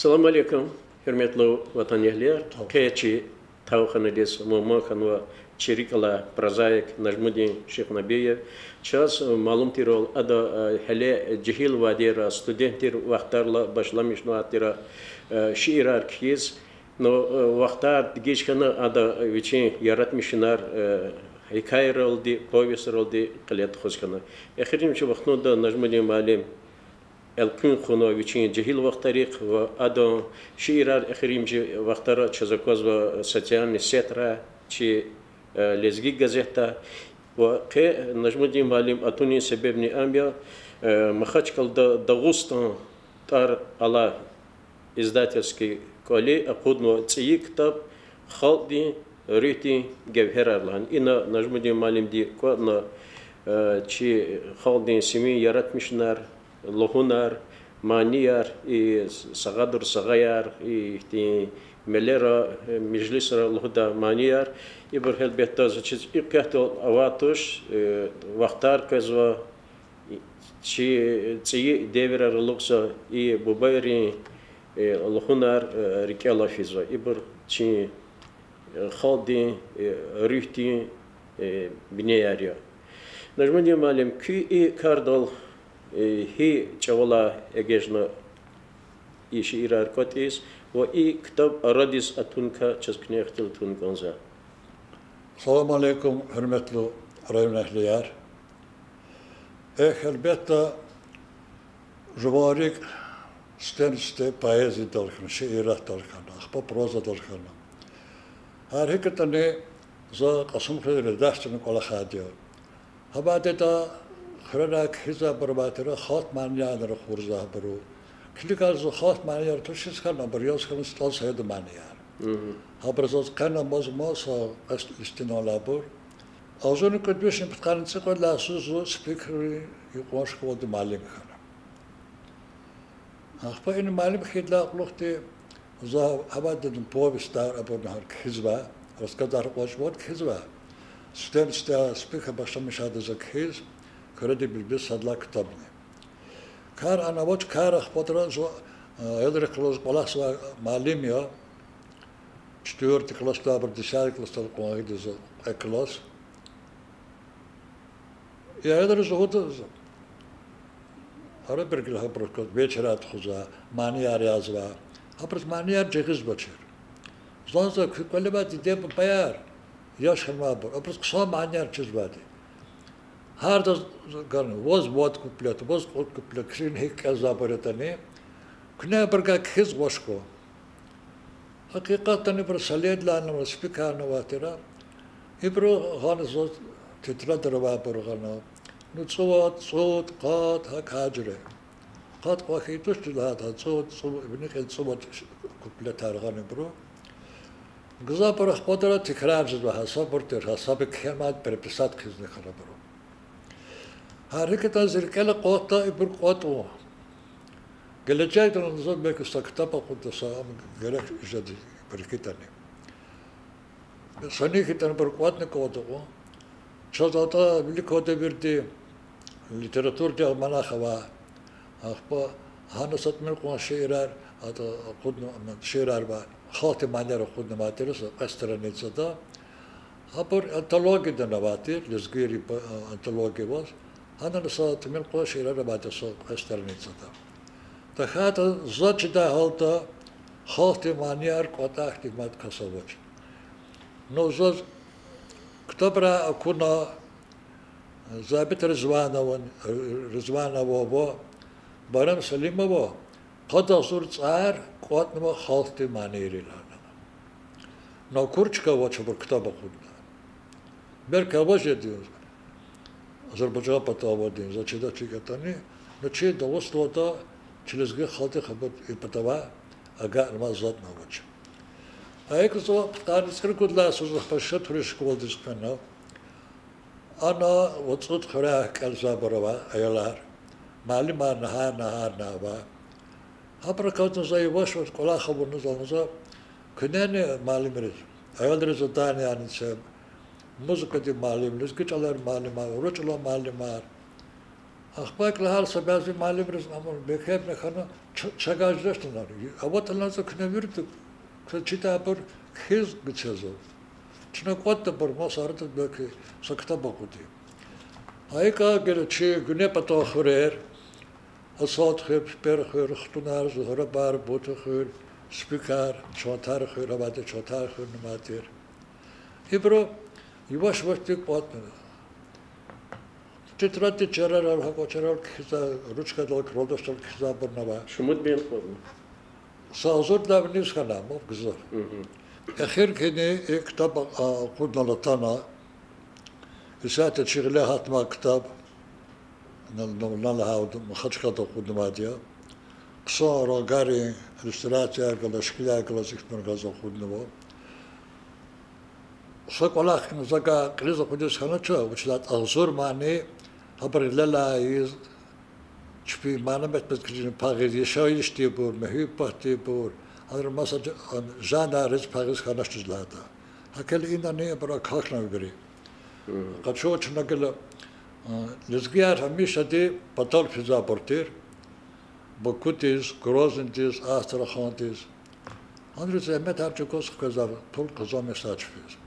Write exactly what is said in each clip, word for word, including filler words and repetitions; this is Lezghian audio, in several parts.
Салам алейкум, гьуьрметлу ватанэгьлияр. Къе чи тавханариз мугьман хьанва чи рикӀ алай прозаик Нажмудин Шихнабиев. Чаз малум тирвал, ада гьеле жегьил вадейра, студент тир вахтарилай башламишнавай тир шиирар кхьиз. Ну, вахтар дегиш хьана, ада вичин яратмишунар гьикаяйралди, повестьралди кьиле тухуз хьана. Эхиримжи вахтунда Нажмудин муаллим элкъуьн хъувунва вичин жегьил вахтарихъ ва адан шиирар эхиримжи вахтара чаз аквазва социальный сетра, чи Лезги газетда. Ва къе Нажмудин муаллим атунин себебни ам я, Махачкъалада Дагъустан тӀвар алай издательский кӀвали акъуднава цӀийи ктаб Халкьдин руьгьдин гевгьерар лагьана. Ина Нажмудин муаллимди кӀватӀна чи халкьдин сивин яратмишунар, лугьунар, манияр, и сагъадур сагъаяр, и ихьтин мелера, межлисра лугьудай манияр. Ибур гьелбетда заз чиз икъ квехьдал авай туш, вахтар къвезва, чи цӀийи девирар алукьзава, и бубайрин лугьунар рикӀелай физва. Ибур чи халкьдин руьгьдин бинеяр я. Нажмудин муаллим, куьн и кардал гьи чӀавалай эгечӀна и шиирар кӀватӀиз ва и ктаб арадиз атункай чаз куьне ихтилат авун кӀанзава. Салам алейкум, гьуьрметлу районэгьлияр. Эхь, гьелбетда, жуван рикӀ сифтени-сифте поэзиядал хьана, шииратдал хьана, ахпа прозадал хьана. Гьар гьикӀ ятӀани, за Кьасумхуьруьн редакцияда кӀвалахайди я. Гьа бадеда хуьрерай кхьизвайбур авай тир, халкь маниярни ракъурзавайбур. Килигайла, зун халкь манияр тушиз хьана, абур яз хьана СтӀал Саидан манияр. Гьабур заз къенамаз маса кьве листинал алайбур. Агъзурни кӀуьд вишни пудкъанни цӀикьвед лагьай йисуз зун Спикердин юкьван школадин муаллим хьана. Ахпа ина муаллим хьайидалай кьулухъди за гьа бадедин повестар абурни гьана кхьизва, рассказар кӀвачӀвад кхьизва. Сифтени-сифте Спикер башламишайди я за кхьиз Куьредин билбил сад лагьай ктабни. Кар ана авач, кар ахпа тир, зун аялрихъ галаз кӀвалахзавай муаллим я. Четвёртый классдилай абур десятый классдал кьван ийида за, кьве класс. И аялриз лугьуда за, арабир гила гьабуруз галаз вечерар тухузва, манияр язва. Гьабуруз манияр жагъизвачир. Зун за, куь кӀвале авай диде-бубаяр яш хьанвайбур, абуруз хъсан манияр чизвайди. Гьардаз гана, ваз вад куплет, ваз кьуд куплет, куьне гьикӀ кӀелзавайбур ятӀани, куьне абурувай кхьиз гъваш хьухь. Гьакъикъатдани ибуру Саледалайни ва Спикерни авай тир. Ибуру гъана заз, тетрадра авайбур гъана. Ну, цӀувад, цӀуд, къад, гьакӀ гьа жуьре. Къад-къван хьайи туш, лагьайтӀа, цӀуд, цӀуд, вини кьил цӀувад куплетар гъана ибуру. Гзафбур ахпа тир, тикрар жезва, гьасабур тир, гьасаб кхьенвайди переписать хъийизни хьана ибуру. Гьа рикӀ ятӀани зи рикӀелай кӀватӀда ибур кӀватӀун. Гележегдални заз мекуса ктаб акъудда са, ам герек жеди ибур рикӀ ятӀани. Са нихьайтӀани ибур кӀватӀна кӀватӀда кьван. Чаз атӀа виликан девирда литературадин альманах авай. Ахпа гьана са тӀимил кьван шиирар, атӀа акъудна, шиирар ва халкьдин манияр акъуднавай тир са кьве страницада. Гьабур антологияда авай тир, лезгийрин антология аваз. Гьанани са тӀимил кьван шиирар авайди са кьве страницада. ТахьайтӀа заз чидай гьалда халкьдин манияр кӀватӀдай ихьтин мад кас авач. Ну, заз ктабрай акуна Забит Ризванован, Ризванова ва Байрам Салимова къад агъзур цӀар кӀватӀнава халкьдин манийрилай. Ну, акур чка авач абуру ктаб акъудна. Белки аваз жеди, Азербайжан патав авайди, заз чидач икӀ ятӀани, ну чи Дагъустаналда чи лезги халкьдихъ абур и патавай агакьнавай затӀни авач. А икӀ зун пудкъанни цӀерид лагьай йисуз Пашатуьруьн школадиз хъфена. Ана вад-цӀуд хуьряй кӀелзавайбур авай аялар. Муаллимарни гьарна-гьарна авай. Гьабурукай за яваш-яваш кӀвалах авуна, за лугьузва, куьнени муаллимриз, аялриз заданиярни це, музыкадин муаллим, лезги чӀаларин муаллимар, урус чӀалан муаллимар. Ахпа икӀ лагьайла са бязи муаллимриз, амма бекемни хьана, ч-, чагаждачтанар. АватӀани за куьне вирида, квез чидайбур кхьиз гуцезва. Чна кӀватӀдайбур маса арада белки са ктаб акъуди. Гьа икӀа гила чи гуьне патал хуьрер, Асад хуьр, Пипер хуьр, Хтунар, Зугьрабар, Буту хуьр, Спикар, Чантар хуьр, авайди Чантар хуьр нумай тир. Ибуру яваш-явашди кӀватӀна. Тетраддин чарарал, гьакӀ чарарал кхьизвай, ручкадал, карандашдал кхьизвайбурни ава. Шумуд бин кӀватӀна? Са агъзурдалай виниз хьана, муб гзаф. Эхир хьи и ктаб, а, акъуднал атана, исятда чи гъиле гьатнавай ктаб, на, на, на лагьайвал Махачкъалада акъуднавайди я. Хъсан рангарин реставрацияяр галаз, шикилар галаз ихьтин рагаз акъуднава. Са кӀвалах ина за гьа кьилиз акъудиз хьанач, вучиз лагьайтӀа агъзур мани гьабурун гъилелай ийиз, чпин мана-метмет кхьиз, пайи гъиз, яшайишдинбур, муьгьуьббатдинбур, гьабуру маса ж-, жанрриз пайиз хьаначтӀа лагьайтӀа. ГьакӀ хьайила инани абур акахьнава вири. Къачу чна гила, а, лезгияр гьамишади патал физвайбур тир. Бакудиз, Грознодиз, Астрахандиз. Гьанриз зегьметар чӀугваз хквезвай, пул къазанмишдай чпиз.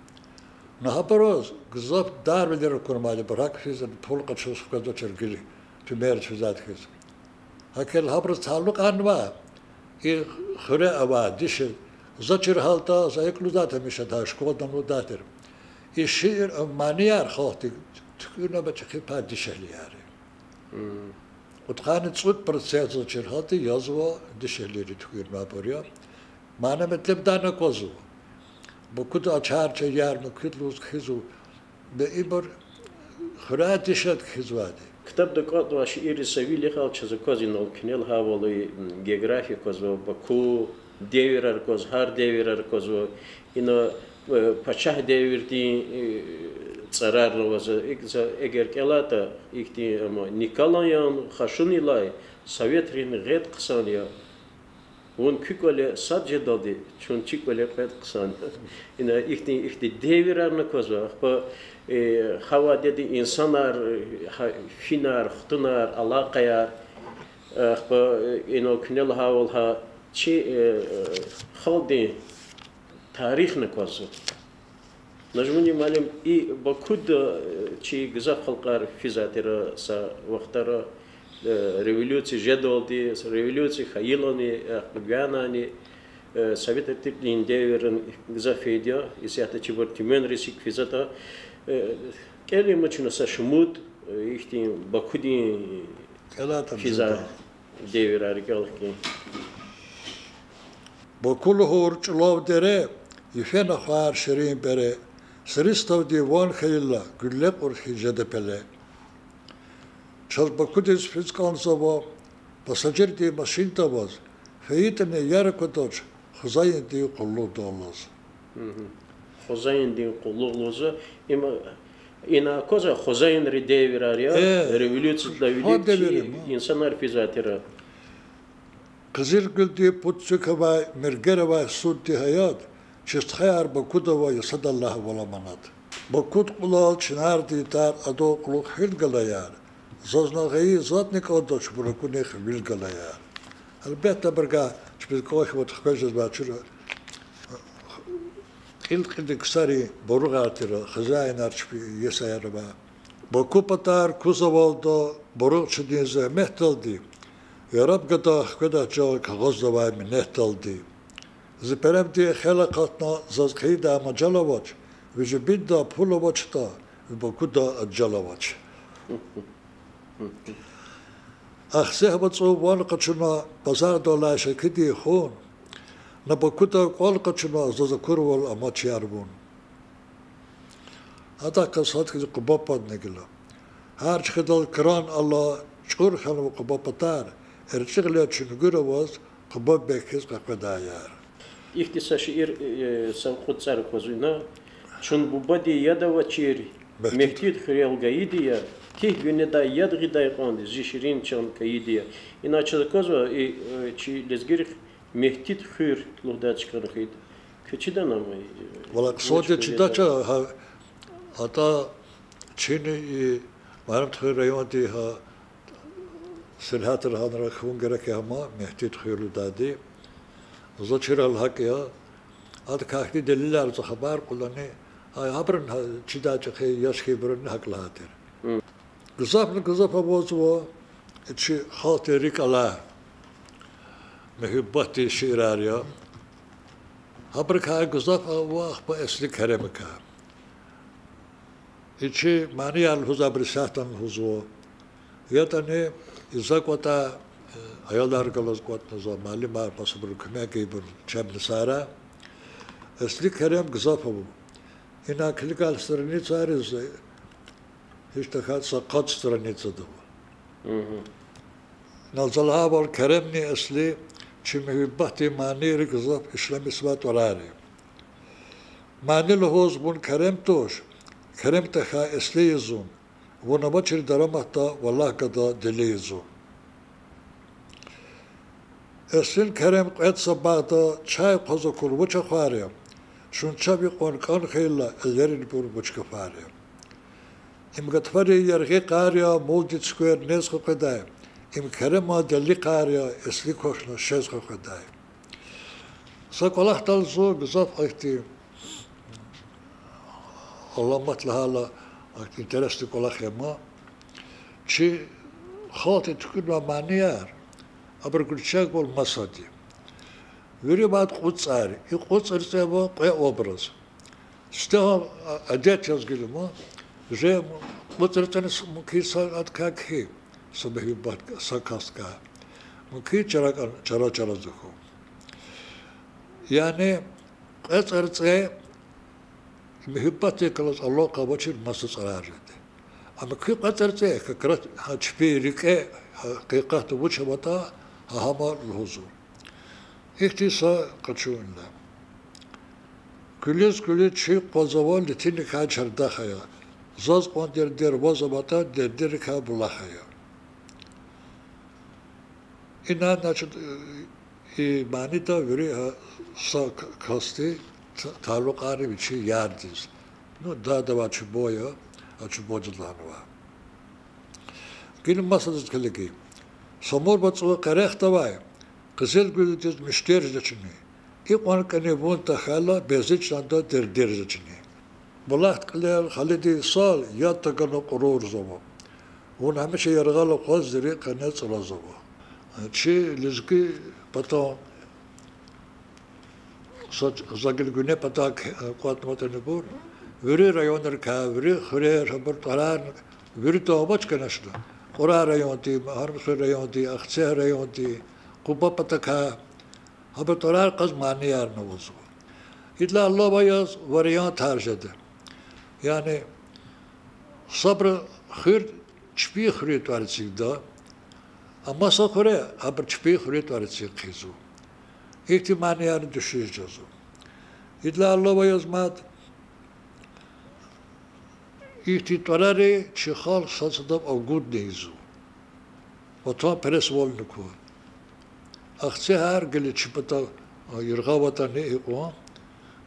Гьабуруз гзаф дарвилер акурмайди, бурак физ, пул къачуз хквезвачир гила, пример физвайди хьиз. ГьакӀ хьайила гьабуруз талукьарнавай и хуьре авай дишегьли, за чир гьалтӀа, за икӀ лугьузвайди гьамиша, гьа школадани лугьудай тир. И шиир, манияр халкьдиз туькӀуьрнавай чӀехи пай дишегьлияр я. Кьудкъанни цӀуд процент, за чир гьалтӀа, язва дишегьлийри туькӀуьрнавайбур я. Мана-метлебдай аквазва. Бакуда Ачарчияр муькуьд лугьуз кхьизва. Бес ибур хуьряй дишегьли кхьизвайди. Ктабда кӀватӀнавай шиирриз са вил яхъ чаз акваз, инал куьне лагьайвал, география квазва, Баку, девирар кваз, гьар девирар квазва. Ина, э, пачагь девирдин, э, цӀарарни авазва. Эгер кӀелайтӀа, ихьтин, ама, Николаян хашунилай советрин гъед хъсан я. Вун куь кӀвале сад жедалди, чун чи кӀвале кьвед хъсан я. Ина ихьтин, ихьтин девирарни квазва. Ахпа, э, гьа вадедин инсанар, э, гьа, финар, хтунар, алакъаяр. Ахпа, э, инал куьне лагьайвал, гьа чи, э, э, халкьдин тарихни квазва. Нажмудин муаллим, и Бакуда, э, чи гзаф халкьар физвай тир са вахтара, э, революция жедалди, революция хьайилани, э, гуьгъуьнани, э, совет тирпетдин девирни гзаф фейиди я, исятда чибур Тюменриз икӀ физватӀа, э, кӀелиз мумкин я чна са шумуд, э, ихьтин Бакудин физвай девирар кӀел хьи. Баку лугьур чӀулав дере, йифен ахвар ширин бере, сириставди ван хьайила, гуьлле кьур хьиз жеда пеле. Чаз Бакудиз физ кӀанзава пассажирдин машинда аваз, фейитӀани яр аквадач хозяиндин къуллугъдал алаз. Хозяиндин къуллугъ лугьузва, им, ина аквазва хозяинрин девирар я, революциядилай вилик чи инсанар физвай тир. Къизилгуьлдин пуд цуьк авай, миргер авай судди гьаят, чи стхаяр Бакуда ава, я садаллагь вал аманат. Бакуд кьулал чинардин тар, адан кьулухъ гьуьл галаяр, заз на гъайи затӀни кӀандач, буракунихъ вил галаяр. Гьелбетда, абурукай чпиз кӀвахьват хквез жезвай чура, кьил-кьилди ксарин буругъар тир, хозяинар чпи иесаяр ава. Баку патар кузвалда буругъчидин зегьметдалди, яраб гада хкведач жал кагъаздавай минетдалди. Зи перемдин хел акъатна, заз хъийидай мажал авач, ви жибинда пул авачтӀа, ви Бакуда ажал авач. Ахцегь вацӀун ван къачуна, базардал алай шакидин хун, на Бакуда кӀвал къачуна, заз акурвал амач яр вун. Адахъ галаз сад хьиз Къуба пад гила. Гьар чӀехидал кран ала, чӀур хьанва Къуба патар, эрчӀи гъиле чуьнгуьр аваз, Къуба бег хьиз къекъведаяр. Ихьтин са шиир, э, са кьуд цӀар аквазва ина. Чун бубадин яд авачир, Мегьтид хуьрел гайиди я, тир гуьнедай яд гъидай кьван зи ширин чан кайиди я. Ина чаз аквазва, э, чи лезгийрихъ Мегьтид хуьр лугьудай чкана хьайитӀа. Квез чидани ам, э, валай хъсанди чидач, гьа, атӀа чини и Марифтхуьр райондин гьа Сергьятра гьанра хьун герек я гьама, Мегьтит хуьр лугьудайди. Заз чирвал гьакӀ я. Адакай ихьтин делилар, за хабар кьунани, гьа, гьабурун гьа чидай чӀехи яш хьайибурни гьакӀ лагьай тир. Гзафни гзаф авазва чи халкьдин рикӀ алай муьгьуьббатдин шиирар я. Гьабурукай гзаф ава ахпа Эсли Керемакай. И чи манияр лугьузвайбур исятдани лугьузва. ЯтӀани и за кӀватӀай, э, аялар галаз кӀватӀнава, муаллимар, масабуру куьмек гайибур чебни сара. Эсли Керем гзаф ава. Ина килигайла страницайриз, э, гьич тахьайтӀа са къад страницада ава. Ина за лагьайвал, Керемни Эсли чи муьгьуьббатдин манийрик гзаф ишлемишзавай тӀварар я. Мани лугьуз вун Керем туш, Керем тахьай Эсли я зун, вун авачир дараматда валлагь гада дели я зун. Эслин Керем кьвед са багъда чай хъваз акур вуч ахвар я, чун чав икьван кӀан хьайила, элеринбур вуч гафар я. Им гатфарин яргъи къар я, мулдин цуьквер нез къекъведай, им Кереман дели къар я, Эсли квахьна шез къекъведай. Са кӀвалахдал зун гзаф ахьтин аламат лагьайла, ахьтин интересный кӀвалах я ман. Чи халкьди туькӀуьрнавай манияр, абур гуьрчегвал масади. Вири вад кьуд цӀар, и кьуд цӀарцӀе ава кьве образ. Сифтегьан, а, адет яз гила ман, жи кьуд цӀарцӀени с-, муькуь са адакай кхьи, са муьгьуьббат са касдикай. Муькуь чара-, чара-чаразвай хьун. Яни кьве цӀарцӀе муьгьуьббатдихъ галаз алакъа авачир маса цӀарар жеди. Амма куь кьве цӀарцӀе как раз гьа чпин рикӀе, гьа гьакъикъатда вуч аватӀа, гьа гьам лугьузва. Ихьтин са къачун ина. Куьлуьз-куьлуьз чуьк къвазава, литиникай чардах ая. Заз кьван дердер ваз аватӀа, дердерикай булах ая. Ина, значит, и манида вири гьа са к-, касди т-, талукьарна вичин ярдиз. Ну, дадавай чубан я, а чубандиз лагьанва. Гила масадиз килигин. Самур вацӀун къерехда авай къизилгуьлдиз муьшкер жедачни, икьван кӀани вун тахьайла, бязи чанда дердер жедачни. Булахдин кьилел халидин сал яд тагана кьурурзава. Вун гьамиша яргъал акъваз зи рикӀ къене цӀалазава. Чи лезги патан са, за гила гуьне патак, э, кӀватӀнаватӀанибур, вири районрикай, вири хуьрер, абур тӀварар, виридан авач, конечно. Кьурай районди, Агьармсуй районди, Ахцегь районди, Къуба патакай, гьабурун тӀварар кьаз маниярни авазва. Идалай алава яз вариантар жеда. Яни сабур хуьр чпин хуьруьн тӀвар эцигда, а маса хуьре абур чпин хуьруьн тӀвар эциг хъийизва. Ихьтин маниярни дуьшуьш жезва. Идалай алава яз мад ихьтин тӀварари чи халкь сад-садав агудна ийизва. Ватанпересвални ква. Ахцегьар гила чи пата, а, яргъа аватӀани икьван,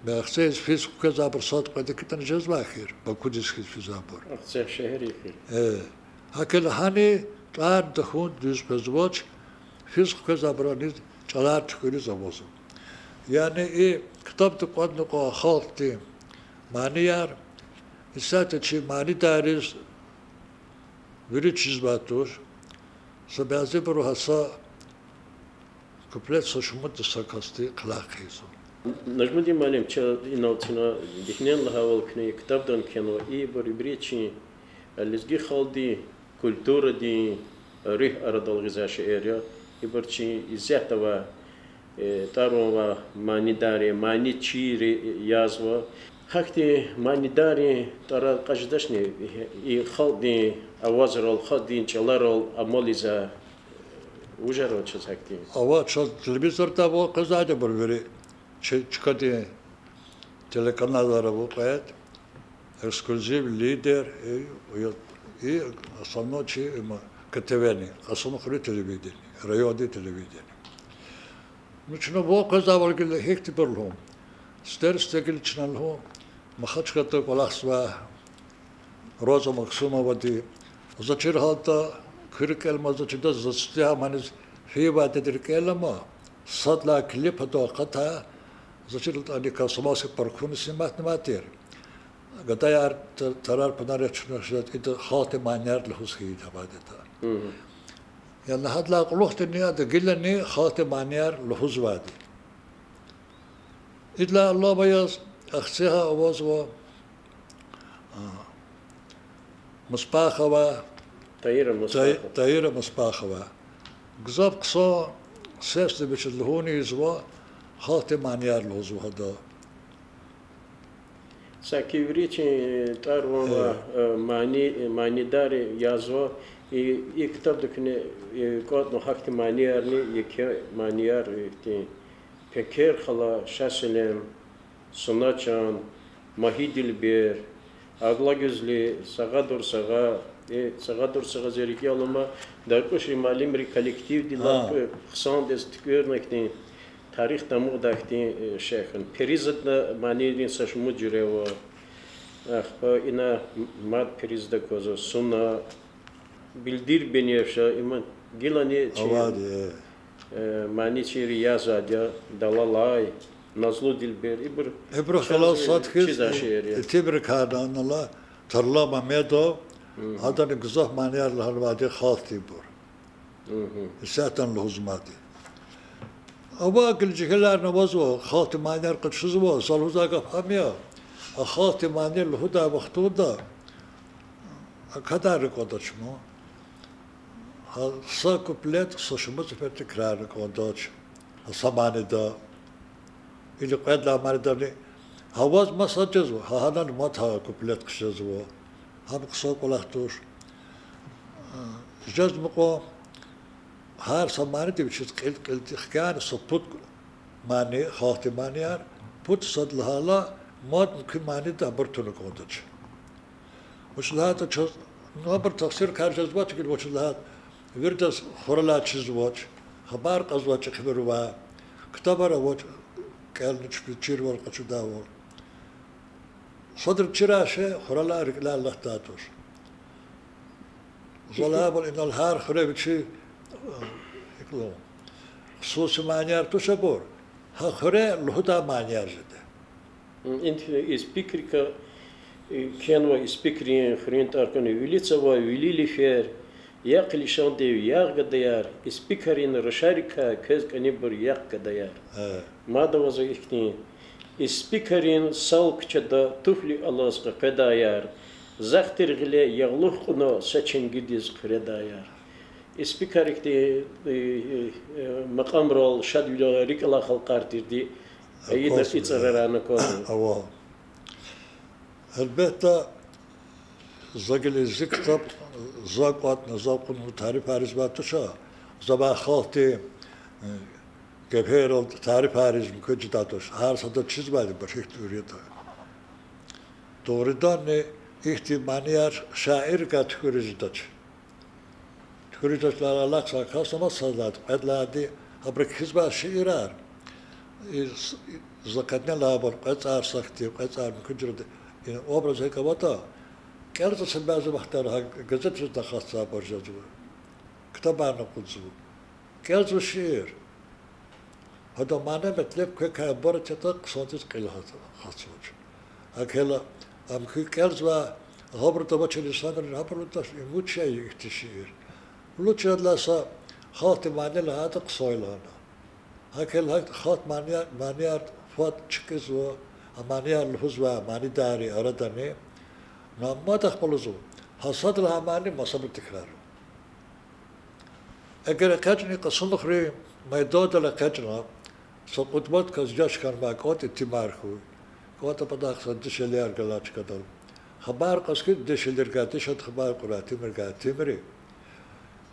ме Ахцегьиз физ хквезвайбур сад-кьвед хьайитӀани жезвай эхир, Бакудиз хьиз физвайбур. Ахцегь шегьер я эхир. Э, гьакӀ лагьана, тӀвар тахьун дуьз къвезвач, физ хквезвайбуруни чӀалар туькӀуьриз авазва. Яни и ктабда кӀватӀна кьван халкьдин манияр исятда чи манидарриз вири чизвай туш. Са бязибуру гьа са куплет са шумудда са касди хълагь хъийизва. Нажмудин муаллим, чаз инал чна дихьнен лагьайвал, куьне и ктабдани кхьенва, ибур вири чи лезги халкьдин культурадин руьгь арадал гъизвай шейэр я. Ибур чи исятда авай, э, тӀвар-ван авай манидаррин, маничийри язва. Гьахьтин манидаррин тӀварар кьаз жедачни, и халкьдин авазрал, халкьдин чӀаларал амал ийиз вужар ава чаз гьахьтин? Ава, чаз телевизорда ава къвезвайди ибур вири. Чи чкадин телеканалар ава кьвед, Эксклюзив, Лидер, и, и основной чи, им, КТВ-ни, Кьасумхуьруьн телевидение, райондин телевидение. Ну, чна ван къвезвайвал гила гьихьтинбур лугьун. Сифте-сифте гила чна лугьун, Махачкъалада кӀвалахзавай Роза Максумовади, за чир гьалда Куь рикӀел мад заз чида, заз цуьтягь маниз фейи вадеда рикӀел ама, сад лагьай клип гьадан акъатай, заз чида, ани Комсомольский паркуни сниматнавай тир. Гадаяр, та-, тарар-панар яз чна жез, ида халкьдин манияр лугьуз хьайиди авайди ятӀа. Яни гьадалай кьулухъни ада гилани халкьдин манияр лугьузвайди. Идалай алава яз Ахцегьай авазва, а, Муспахова, Таира Та-, Муспахова. Таира Муспахова. Гзаф хъсан сесни вичиз лугьун ийизва, халкьдин манияр лугьузва гьада. Саки вири чи, э, тӀвар-ван ва, э, мани, манидарри язва, и, и ктабда куьне, э, кӀватӀна гьахьтин маниярни, еке манияр, э, хьтин, Пекер хала, Шаселем, Суна чан, Магьи дилбер, Аглагуьзли, Сагъадур сагъа, э, Сагъадур сагъа зи рикӀел ама, Даркьуш муаллимрин коллективдилай, э, хъсандиз туькӀуьрна хьтин, тарих тамукьдай хьтин, э, шехьна. Перизада манийрин са шумуд жуьре ава. Ахпа ина мад Перизада аквазва, Суна, Билдир беневша, има гилани чи, э, маничийри язавайди я, Далалай, Назлу дилбер, ибур, ибурухъ галаз сад хьиз, чизвай шиир я. Итимрикай анал Тарлан Мамедов, гьадани гзаф манияр лагьанвайди халкьдинбур. Исятдани лугьузмайди. Ава гила жегьиларни авазва, халкьдин манияр къачузва, за лугьузвай гаф ам я. А халкьдин мани лугьудай вахтунда акадарна кӀандач ман. Гьа са куплет са шумуд сефер тикрарна кӀандач. Гьа са манида. Или кьвед лагьай манидани. Гьа ваз маса жезва, гьа гьанани мад гьа куплет хъжезва. Гьам хъсан кӀвалах туш. Жезва мукьва, гьар са маниди вичиз кьил-кьилди хкяна са пуд мани, халкьдин манияр, пуд сад лагьайла, мад муькуь манида абур туна кӀандач. Вучиз лагьайтӀа чаз, ну, абур тахсиркар жезвач гила, вучиз лагьайтӀа виридаз хуралай чизвач, хабар кьазвач чӀехибурувай, ктабар авач кӀелна чпи чирвал къачудайвал. Садра чирай шей хуралай, рикӀелай алатдай туш. За лагьайвал, инал гьар хуьре вичи, э, икӀ лугьун, хсуси манияр туш абур, гьа хуьре лугьудай манияр жеда. Ин из пикрикай, э, кхьенва из пикрин хуьруьн тӀварунихъ: вилица ва вили лифер, яхъ лишандив ягъ, гадаяр, из пикарин рушарикай квез кӀанибур яхъ, гадаяр. Мад авазва ихьтин: из пикарин сал куьчеда туфли алаз къекъведаяр, захъ тир гъиле ягълух кьуна са чингидиз хъуьредаяр. Из пикарикди, э, э, э, макьамрал, шадвилерал, рикӀелай халкьар тирди, э, и цӀарарай аквазва. Ава. Гьелбетда, за гила зи ктаб, за кӀватӀна, за кьуна тарифариз вад туш, за ва халкьди, э, геберал тарифариз муькуь жедай туш, гьар сада чизвайди башихт уьрятӀа. Дугъриданни, ихьтин манияр шаиррикай туькӀуьриз жедач. ТуькӀуьриз жедач лагьайла, алахъзавай кас ама сад лагьайди, кьвед лагьайди, абуру кхьизвай шиирар. И с-, и за къедни лагьайвал, кьве цӀар са хьтин, кьве цӀар муькуь жуьреда, и образ гьикӀ аватӀа, кӀелзава са бязи вахтара, гьа газетриз акъатзавайбур жезва, ктабарни акъудзава. КӀелзава шиир. Гьадан мана-метлеб квекай абур ятӀа хъсандиз кьил гьат-, гьатзавач. ГьакӀ хьайила, ам куь кӀелзавай, гьабуруз авачир инсанри гьабуруз атӀач, им вуч я ихьтин шиир. Лугьуз чирайла са халкьдин мани лагьайтӀа хъсан я лагьана. ГьакӀ хьайила гьа халкьдин манияр, манияр фад чкӀизва, а манияр лугьузвай манидайрин арадани. Ну, мад ахпа лугьузва, гьа сад лагьай мани масабур тикрарзава. Эгер экъечӀна Кьасумхуьруьн майдандал экъечӀна, са кьуд-мад кас яш хьанвай кӀватӀ итимар хьуй, кӀватӀа патахъ са дишегьлияр галай чкадал. Хабар кьаз хьи, дишегьлийрикай дишегьли, хабар кьурай итимрикай итимри.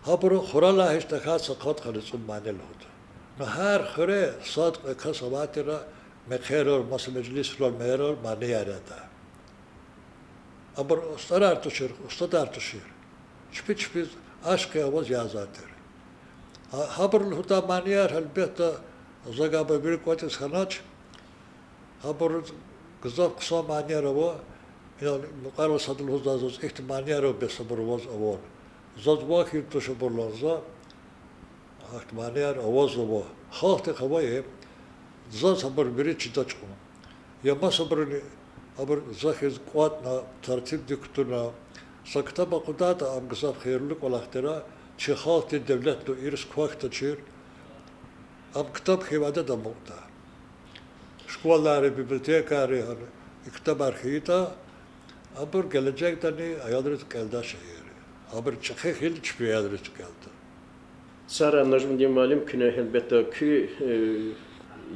Гьабуру хуралай гьич тахьайтӀа са къад-къанни цӀуд мани лугьуда. Ну, гьар хуьре сад-кьве кас авай тир, мехъерал, маса межлисрал, мейрал манияр ядай. Абур устӀарар тушир, устадар тушир. Чпи чпиз ашкъи аваз язавай тир. Гьа-, гьабуру лугьудай манияр, гьелбетда, за гьабур вири кӀватӀиз хьанач. Гьабур гзаф хъсан манияр ава. Яни мукьвара сада лугьузвай заз, ихьтин манияр ава, бес абур аваз авуна. Заз вахъ хьайи туш абурлан за, гьахьтин манияр авазва. Халкьдихъ авай, заз абур вири чидач кьван. Я масабуруни абур за хьиз кӀватӀна, тартибдик кутуна, са ктаб акъудайтӀа, ам гзаф хийирлу кӀвалах тир, чи халкьдин девлетлу ирс квахьдачир, ам ктаб хьайи вядеда амукьда. Школайри, библиотекайри гьа и ктабар хьайитӀа, абур гележегдани аялриз кӀелдай шейэр я. Абур чӀехи хьайила чпи аялриз кӀелда. Сара, Нажмудин муаллим, куьне гьелбетда куь, э,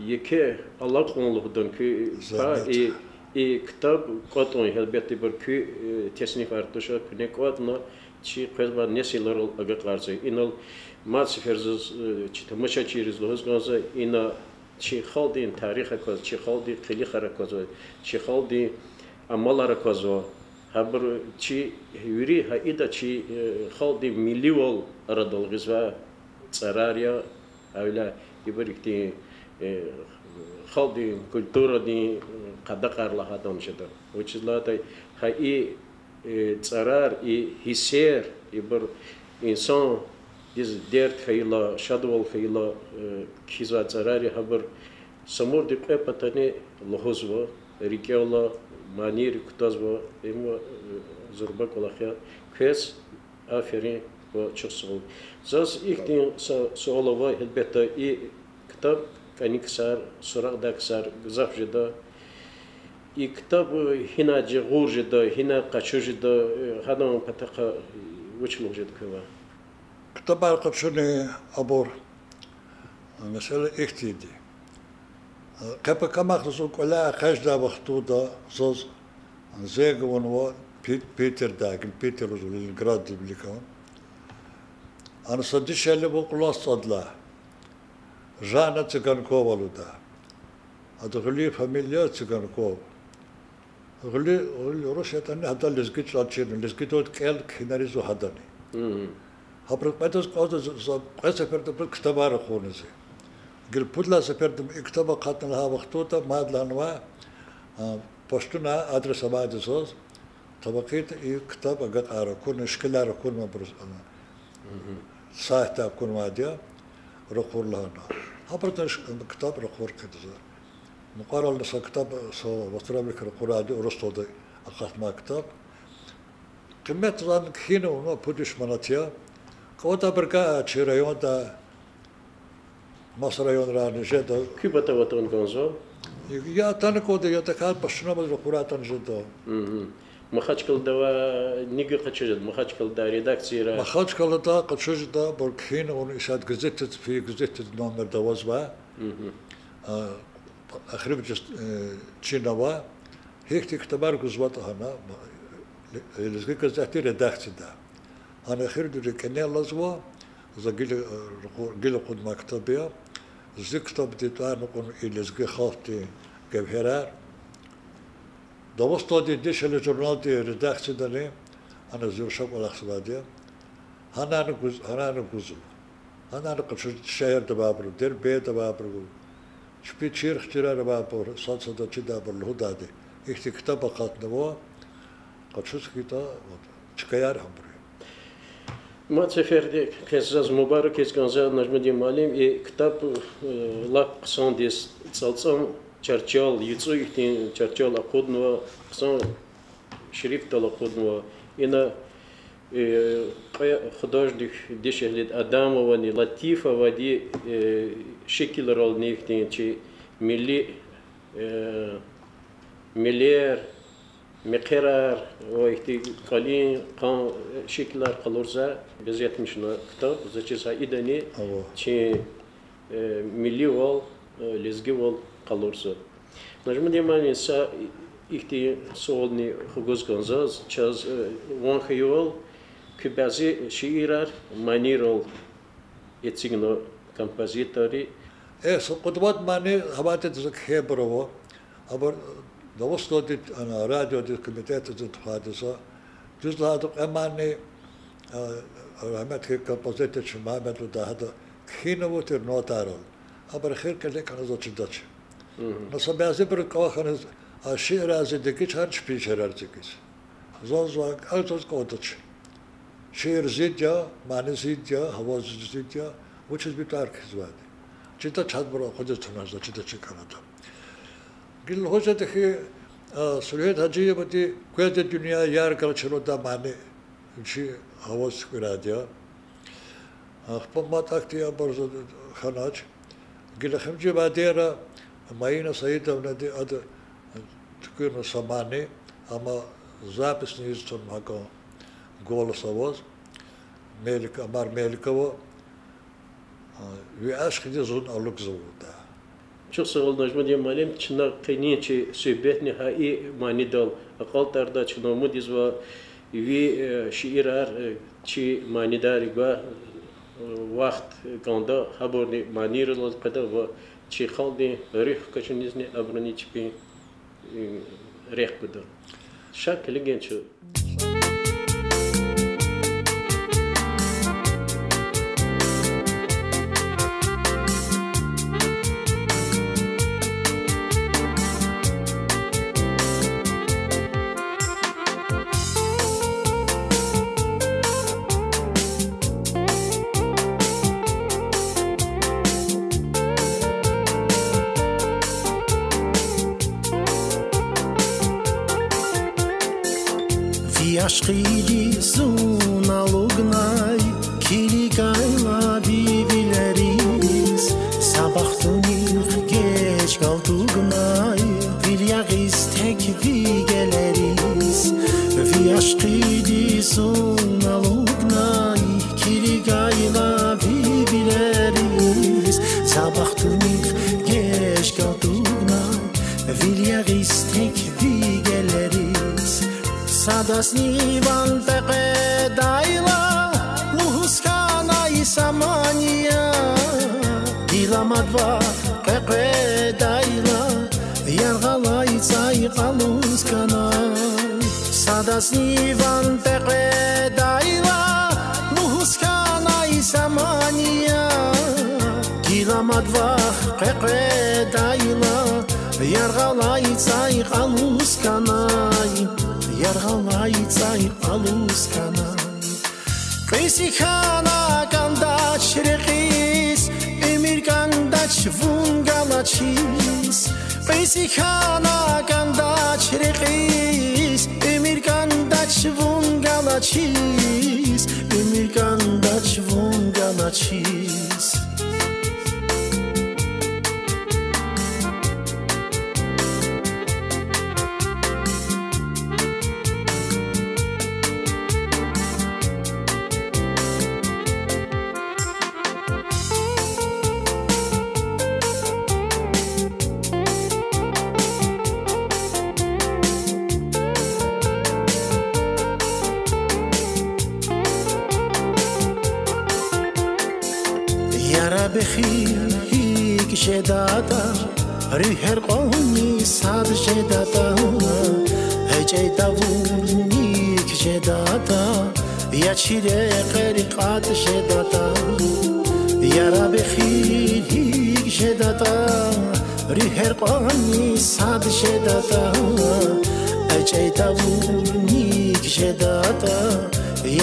еке алакьун лугьудан куь, э, па, и, и ктаб кӀватӀун, гьелбетда, ибур куь, э, теснифар туш, куьне кӀватӀна, чи къвезвай несилрал агакьарзава. Инал мад сеферда заз, э, чи тамашачийриз лугьуз кӀанзава, ина чи халкьдин тарих аквазва, чи халкьдин къилихар аквазва, чи халкьдин амалар аквазва. Гьабур чи вири гьа ида чи, э, халкьдин милливал арадал гъизвай цӀарар я, гьавиляй ибур ихьтин, э, халкьдин культурадин, э, къадагъар лагьайтӀани жеда. Вучиз лагьайтӀа гьа и, э, цӀарар, и гьиссер, ибур инсандиз дерт хьайила, шадвал хьайила, э, кхьизвай цӀарар я, гьабур Самурдин кьве патани лугьузва, рикӀела манийрик кутазва, им, э, зурба кӀвалах я. Квез аферин ва чухсагъул. Заз ихьтин са суал ава, гьелбетда, и ктаб кӀани ксар, суракьдай ксар гзаф жеда. И ктаб гьинай жагъур жеда, гьинай къачуз жеда, э, гьадан патахъай вуч лугьуз жеда квевай? Ктабар къачуни абур, месэла ихьтинди. Къе пакамахъ зун кӀваляй экъечӀдай вахтунда заз зенг авунва Пи-, Питердай, гила Питер лугьузва, Ленинграддин вилик ава. Ана са дишегьли ава кьулан цӀадлай. Жанна Цыганкова лугьуда. Адан гъуьлуьн фамилия Цыганков. Гъуьлуьн, гъуьлуьн урус ятӀани гьада лезги чӀал чирна, лезгидалди кӀел-кхьинар ийизва гьадани. Гьабуруз кьведаз кӀанзава за, за кьве сеферда абуруз ктабар ракъурна зи. Гила пуд лагьай сеферда и ктаб акъатна лагьай вахтунда мад лагьанвай, а, пашманай адрес авайди заз, тавакъитӀа и ктаб агакьар акурна, шикилар акунвайбуруз, а, сайтдай акунвайди я, ракъур лагьана. Гьабурузни ктаб ракъур хъийида за. Мукьварални са ктаб, са вацралик ракъурайди урусдалди акъатнавай ктаб. Къимет зани кхьинва, пуд виш манат я. КӀватӀ абурукай чи районда, маса районрани жеда. Куь патав атун кӀанзава? Я атана кӀанда, я тахьайтӀа пашманбуруз ракъурайтӀани жеда. Махачкъалада ва нигуь къачуз жеда, Махачкъалада редакцияра? Махачкъалада къачуз жеда, абур кхьинва, исятда газетдиз, фейи газетдиз номерда авазва. А, эхиримжи, э, чин ава, гьихьтин ктабар гузватӀа гьана, э, Лезги газетдин редакцияда. Гьана эхирдиз кӀане алазва, за гила, э, ракъу-, гила акъуднавай ктаб я, зи ктабдин тӀварни кьуна, и лезги халкьдин гевгьерар. Дагъустандин дишегьли журналдин редакциядани гьана зи руша кӀвалахзавайди я. Гьанани гуз-, гьанани гузва. Гьанани къачуз, шегьерда авайбуру, Дербентда авайбуру, чпин чирхчирар авайбур, сад-садаз чидайбур лугьудайди, ихьтин ктаб акъатнава, къачуз хьайитӀа, чкаяр гьабур я. Мад сеферда квез заз мубарак ийиз кӀанзава, Нажмудин муаллим, и ктаб, э, лап хъсандиз цӀалцӀам чарчел, яцӀу ихьтин чарчел акъуднава, хъсан шрифтдал акъуднава. Ина, э, кьве художник дишегьлиди Адамовани Латифовади, э, шикилрални ихьтин чи милли, э, мелер, мехъерар ва ихьтин кӀвалин, къан шикилар къалурзавай безетмишна ктаб, заз чиз гьа идани чи, э, милливал, э, лезгивал къалурзава. Нажмудин муаллим, са ихьтин суални хгуз кӀанзава заз, чаз, э, ван хьайивал, куь бязи шиирар манийрал эцигна композиторри. Э, са кьуд-вад мани гьавайди за кхьейбур ава. Абур Дагъустандин, ана, радиодин комитетдиз тухвайди я за. Дуьз лагьайтӀа, кьве мани, а, рагьметлу композитор чи Мегьамед лугьудай гьада кхьинава тир нотайрал. Абур эхир кӀелиз хьана заз чидач. На са бязибуру кӀвалахна, а шиирар зи дегиш хьана, чпин шиирар зи дегиш. Заз ва кӀанзаваз кӀандач. Шиир зид я, мани зид я, гьаваз зид я, вучиз ви тӀвар кхьизвайди? Чида чатбур акъудиз туна жеда, чида чи кӀаната. Гила лугьуз жеда хьи, а, Суьлуьгьид Гьажиевади Квез я дуьнья, яр галачир лугьудай мани вичи гьаваз туькӀуьрайди я. Ахпа мад ахьтин абур за хьанач. Гила эхиримжи вядера Маина Саидовнади ада туькӀуьрна са мани, амма записьни ийиз туна гьакӀан голос аваз, Мелик-, Амар Меликова, а, Ви ашкъиди зун алукӀзава лугьудай. Чухсагъул, Нажмудин муаллим, чна къенин чи суьгьбетни гьа и манидал акьалтӀарда, чна умуд ийизва, ви, э, шиирар, э, чи манидарри гвай, э, вахт кӀанда, гьабурни манийрилаз къведа ва чи халкьдин руьгь хкажунизни абурни чпин, э, рехъ гуда. Ша килигин чун. Ви ашкъиди зун алугнай, килигайла ви вилериз, са бахтунихъ геж галтугнай, вил ягъиз тек ви гелериз. Ви ашкъиди зун алугнай, килигайла ви вилериз, са бахтунихъ геж галтугнай, вил ягъиз тек ви гелериз. Садазни ван къекъведайла, лугьуз хьанай са мани я, гила мад вахъ къекъведайла, яргъалай цӀай кьалуз хьанай. Садазни ван къекъведайла, лугьуз хьанай са мани я, гила мад вахъ къекъведайла, яргъалай цӀай кьалуз хьанай, яргъалай цӀай кьалуз хьанай. Кьуьзуь хьана кӀандач рекьиз, уьмуьр кӀандач вун галачиз. Кьуьзуь хьана кӀандач рекьиз, уьмуьр кӀандач вун галачиз, уьмуьр кӀандач вун галачиз. Яраб эхир гьикӀ жедатӀа, руьгьер кьванни сад жедатӀа, гьечӀей давулни гьикӀ жедатӀа, я чи рекьер кьатӀ жедатӀа. Яраб эхир гьикӀ жедатӀа, руьгьер кьванни сад жедатӀа, гьечӀей давулни гьикӀ жедатӀа,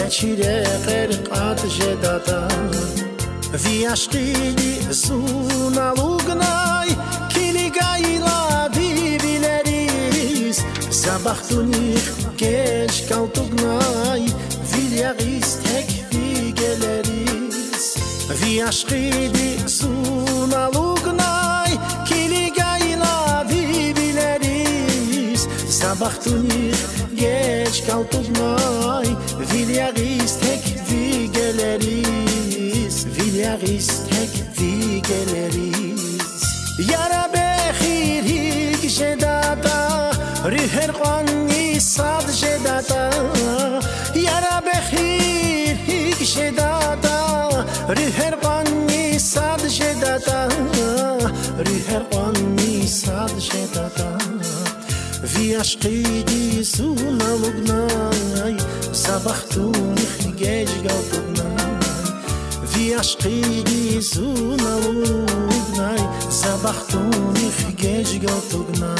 я чи рекьер кьатӀ жедатӀа. Ви ашкъиди зун алугнай, килигайла ви вилериз, са бахтунихъ геж галтугнай, вил ягъиз тек ви гелериз. Ви ашкъиди зун алугнай, килигайла ви вилериз, са бахтунихъ геж галтугнай, вил ягъиз тек ви гелериз, вил ягъиз тек ви гелериз. Яраб эхир гьикӀ жедатӀа, руьгьер кьванни сад жедатӀа. Яраб эхир гьикӀ жедатӀа, руьгьер кьванни сад жедатӀа, руьгьер кьванни сад жедатӀа. Ви ашкъиди зун алугнай, са бахтунихъ геж галтугнай. Ви ашкъиди зун алугнай, са бахтунихъ геж галтугнай.